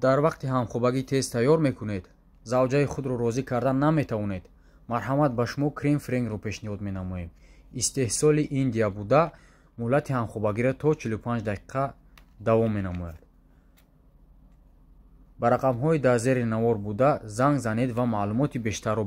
Дар вақти ҳамхобагӣ тез тайёр мекунед, завҷаи худро розӣ кардан наметавонед. Марҳамат, ба шумо крем френгро пешниҳод менамоем. Истеҳсоли Индия буда, муҳлати ҳамхобагиро то 45 дақиқа давом менамояд. Ба рақамҳои дар зери навор буда занг занед ва маълумоти бештарро.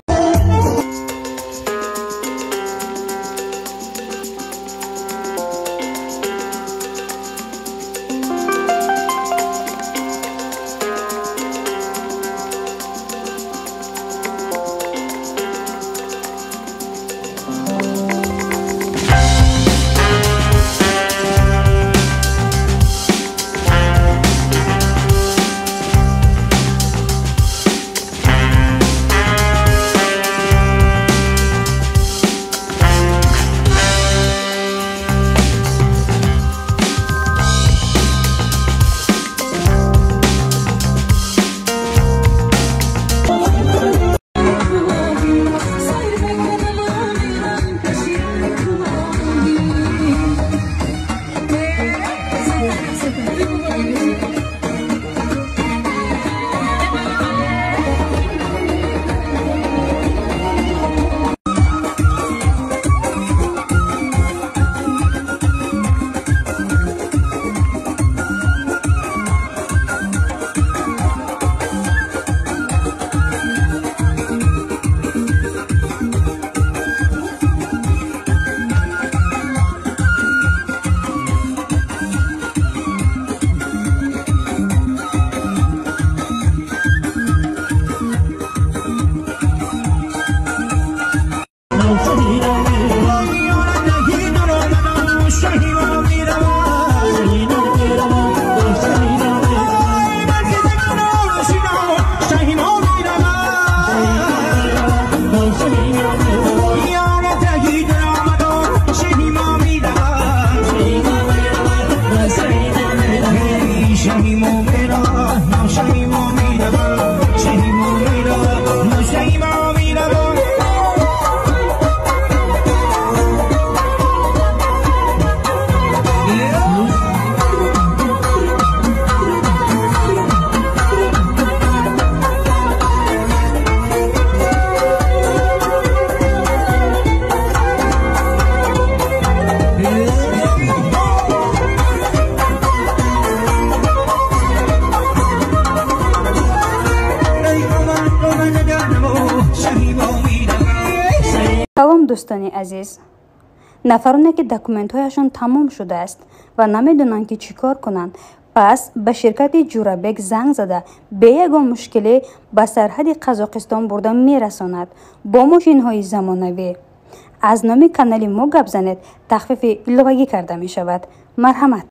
Салом, дӯстони азиз. Нафароне, ки документҳояшон тамом шудааст ва намедонанд, ки чӣ кор кунанд, пас ба ширкати Ҷурабек занг зада, бе ягон мушкилӣ ба сарҳади Қазоқистон бурда мерасонад бо мошинҳои замонавӣ. Аз номи канали мо гап занед, тахфифи иловагӣ карда мешавад. Марҳамат.